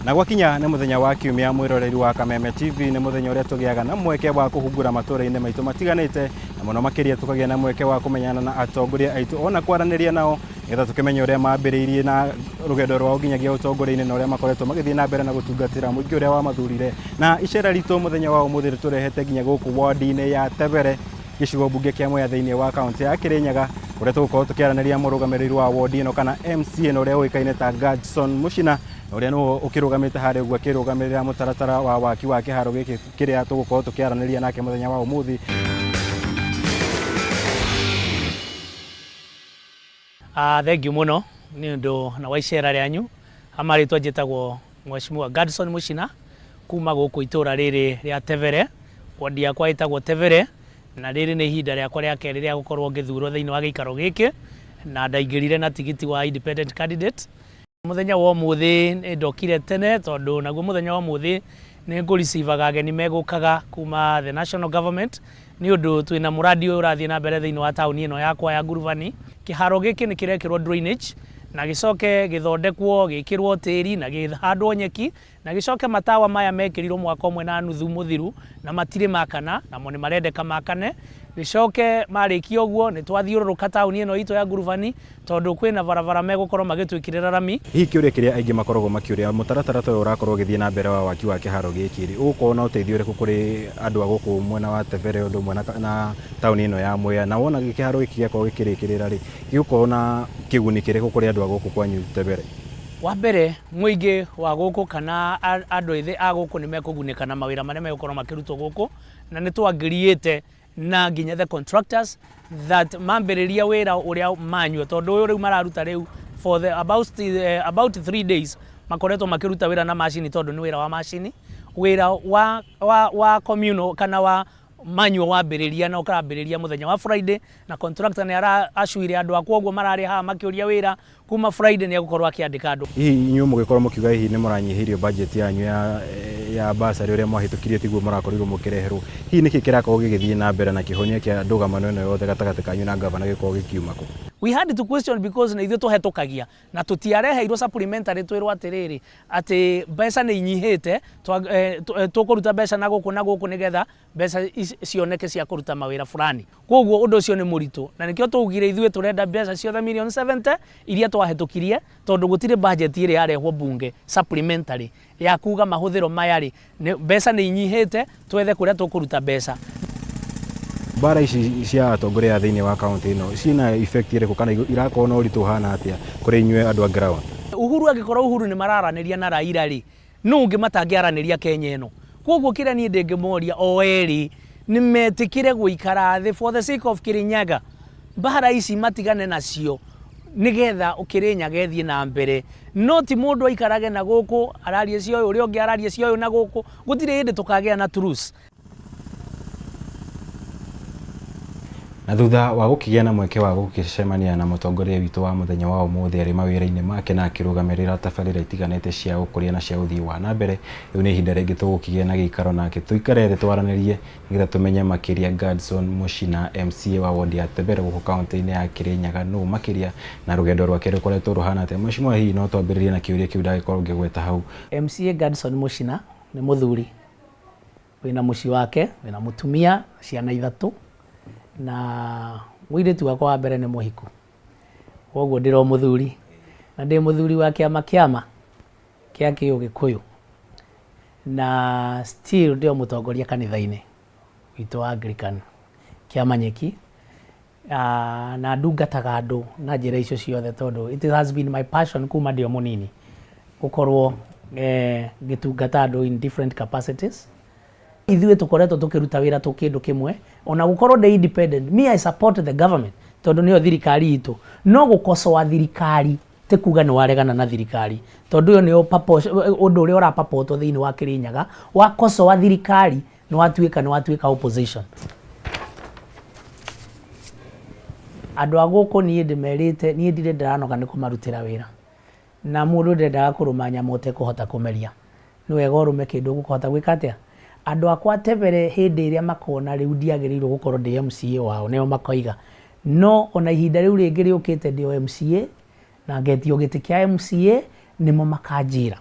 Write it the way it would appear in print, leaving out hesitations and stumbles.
Na gwakinya nĩ mũthenya wa kiumia, mwĩroreri wa Kameme TV, nĩ mũthenya ũrĩa tũgĩaga na mweke wa kũhungura matũũra-inĩ maitũ matiganĩte, na mũno makĩria tũkagĩa na mweke wa kũmenyana na atongoria aitũ ona kwaranĩria nao nĩgetha tũkĩmenye ũrĩa mambĩrĩirie na rũgendo rwao nginyagia ũtongoria-inĩ na ũrĩa makoretwo magĩthiĩ na mbere na gũtungatĩra mũingĩ ũrĩa wamathurire. Na icera ritũ mũthenya wa ũmũthĩ rĩtũrehete nginya gũkũ ward-inĩ ya Tebere, gĩcigo mbunge kĩa Mwea thĩinĩ wa kaunti ya Kirinyaga, kũrĩa tũgũkorwo tũkĩaranĩria mũrũgamĩrĩri wa ward ĩno kana MCA na ũrĩa ũĩkaine ta Gadson Muchina, na ũrĩa nĩwe ũkĩrũgamĩte harĩa ũguo akĩrũgamĩrĩra mũtaratara wa waki wa kĩharo gĩkĩ kĩrĩa tũgũkorwo tũkĩaranĩria nake mũthenya wa ũmũthĩ. Thengiũ mũno nĩ ũndũ na wa icera rĩanyu. Ha marĩtwa njĩtagwo Mheshimiwa Gadson Muchina kuma gũkũ itũra rĩrĩ rĩa Tebere. Ward yakwa ĩtagwo Tebere na rĩrĩ nĩ ihinda rĩakwa rĩa kerĩ rĩa gũkorwo ngĩthurwo thĩinĩ wa gĩikaro gĩkĩ na ndaingĩrire na tigiti wa independent candidate. Mũthenya wa ũmũthĩ nĩ ndokire tene tondũ naguo mũthenya wa ũmũthĩ nĩ ngũricivaga ageni megũkaga kuma the national government nĩ ũndũ twĩna mũradi ũyũ ũrathiĩ na mbere thĩinĩ wa taũni ĩno yakwa ya Ngurubani. Kĩharo gĩkĩ nĩ kĩrekĩrwo drainage na gĩcoke gĩthondekwo gĩkĩrwo tĩri na kĩhandwo nyeki na gĩcoke matawa maya mekĩrirwo mwaka ũmwe na nuthu mũthiru na matirĩ makana namo nĩ marendeka makane. Gĩcoke marĩkia ũguo nĩ twathiũrũrũka taũni ĩno itũ ya Ngurubani tondũ kwĩna barabara megũkorwo magĩtwĩkĩrĩra rami. Hihi kĩũria kĩrĩa aingĩ makoragwo makĩũria, mũtaratara ta ũyũ ũrakorwo ũgĩthiĩ na mbere wa waki wa kĩharo gĩkĩ rĩ, ũgũkorwo na ũteithio ũrĩkũ kũrĩ andũ a gũkũ mwena wa Tebere ũndũ ũmwe na taũni ĩno ya Mwea? Na wona kĩharo gĩkĩ gĩakorwo gĩkĩrĩkĩrĩra rĩ, gĩgũkorwo na kĩguni kĩrĩkũ kũrĩ andũ a gũkũ kwanyu Tebere? Wa mbere mũingĩ wa gũkũ kana andũ ethĩ a gũkũ nĩ mekũgunĩka na mawĩra marĩa megũkorwo makĩrutwo gũkũ, na nĩ twangiriĩte na nginya the contractors that mambĩrĩria wĩra ũrĩa manyua tondũ ũyũ rĩu mararuta rĩu for the about 3 days makoretwo makĩruta wĩra na macini tondũ nĩ wĩra wa macini. Wĩra wa communal kana wa manual wambĩrĩria na ũkambĩrĩria mũthenya wa Friday, na contractor nĩ aracuire andũ akwa ũguo mararĩ haha makĩũria wĩra kuma Friday nĩ egũkorwo akĩandĩka andũ. Hihi inyuĩ mũgĩkorwo mũkiuga hihi nĩ mũranyihĩirio budget yanyu ya bursary, ũrĩa mwahĩtũkirie tiguo mũrakorirwo mũkĩreherwo, hihi nĩkĩ kĩrakorwo gĩgĩthiĩ na mbere na kĩhonia kĩa ndũgamano ĩno yothe gatagatĩ kanyu na ngavana gĩkorwo gĩkiuma kũ? We had to question because na ithuĩ tũhetũkagia na tũtiareheirwo supplementary twĩrwo atĩrĩrĩ atĩ mbeca nĩ inyihĩte, tũkũruta mbeca na gũkũ na gũkũ nĩgetha mbeca cioneke cia kũruta mawĩra fulani. Koguo ũndũ ũcio nĩ mũritũ na nĩkĩo twaugire ithuĩ tũrenda mbeca ciothe million 70 iria twahĩtũkirie, tondũ gũtirĩ budget ĩrĩ yarehwo bunge supplementary ya kuga mahũthĩro maya rĩ mbeca nĩ inyihĩte, twethe kũrĩa tũkũruta mbeca. Mbara ici cia atongoria a thĩinĩ wa kaunti ĩno ciĩna effect ĩrĩkũ kana irakorwo na ũritũ ũhana atĩa kũrĩ inyuĩ andũ a ground? Uhuru, angĩkorwo Uhuru nĩ mararanĩria na Raila rĩ, nũ ũngĩ matangĩaranĩria Kenya ĩno? Koguo kĩrĩa niĩ ndĩngĩmoria o erĩ nĩ metĩkĩre gũikara thĩ for the sake of Kirinyaga, mbara ici matigane nacio nĩgetha Kirinyaga ĩthiĩ na mbere, no ti mũndũ aikarage na gũkũ ararie cia ũyũ, ũrĩa ũngĩ ararie cia ũyũ na gũkũ, gũtirĩ hĩndĩ tũkagĩa na truce. Na thutha wa gũkĩgĩa na mweke wa gũgĩcemania na mũtongoria witũ wa mũthenya wa ũmũthĩ arĩ mawĩra-inĩ make na akĩrũgamĩrĩra tabarĩra itiganĩte cia ũkũria na cia ũthii wa na mbere, rĩu nĩ ihinda rĩngĩ tũgũkĩgĩa na gĩikaro nake tũikare thĩ twaranĩrie nĩgetha tũmenye makĩria Gadson Muchina, MCA wa ward ya Tebere gũkũ kaunti-inĩ ya Kirinyaga, nũ makĩria na rũgendo rwake rũkoretwo rũhana atĩa. Mheshimiwa, hihi no twambĩrĩrie na kĩũria kĩu ndagĩkorwo ngĩgweta hau? MCA Gadson Muchina nĩ mũthuri wĩna mũciĩ wake, wĩna mũtumia, ciana ithatũ, na mũirĩtu wakwa wa mbere nĩ mũhiku. Koguo ndĩro mũthuri na ndĩ mũthuri wa kĩama kĩa kĩũgĩkũyũ, na still ndĩ o mũtongoria kanitha-inĩ witũ wa Anglican kĩa Manyeki, na ndungataga andũ na njĩra icio ciothe tondũ it has been my passion kuma ndĩ o mũnini gũkorwo ngĩtungata andũ in different capacities. Ithuĩ tũkoretwo tũkĩruta wĩra tũ kĩndũ kĩmwe, ona gũkorwo ndĩ independent, me, I support the government tondũ nĩyo thirikari itũ, no gũkocoa thirikari ti kuga nĩ waregana na thirikari, tondũ ĩyo nĩyo ũndũ ũrĩa ũrapapotwo thĩinĩ wa Kirinyaga. Wakocoa thirikari nĩ watuĩka opposition. Andũ a gũkũ niĩ ndĩmerĩte niĩ ndirĩ ndĩranoga nĩ kũmarutĩra wĩra, na mũndũ ndendaga kũrũma nyama ũtekũhota kũmeria. Nĩ wega ũrũme kĩndũ ũkũhota gwĩka atĩa. Andũ akwa Tebere, hĩndĩ ĩrĩa makona rĩu ndiagĩrĩirwo gũkorwo ndĩ MCA wao, nĩo makoiga, no ona ihinda rĩu rĩngĩ rĩũkĩte ndĩ o MCA na ngetio gĩtĩ kĩa MCA, nĩmo makanjĩra.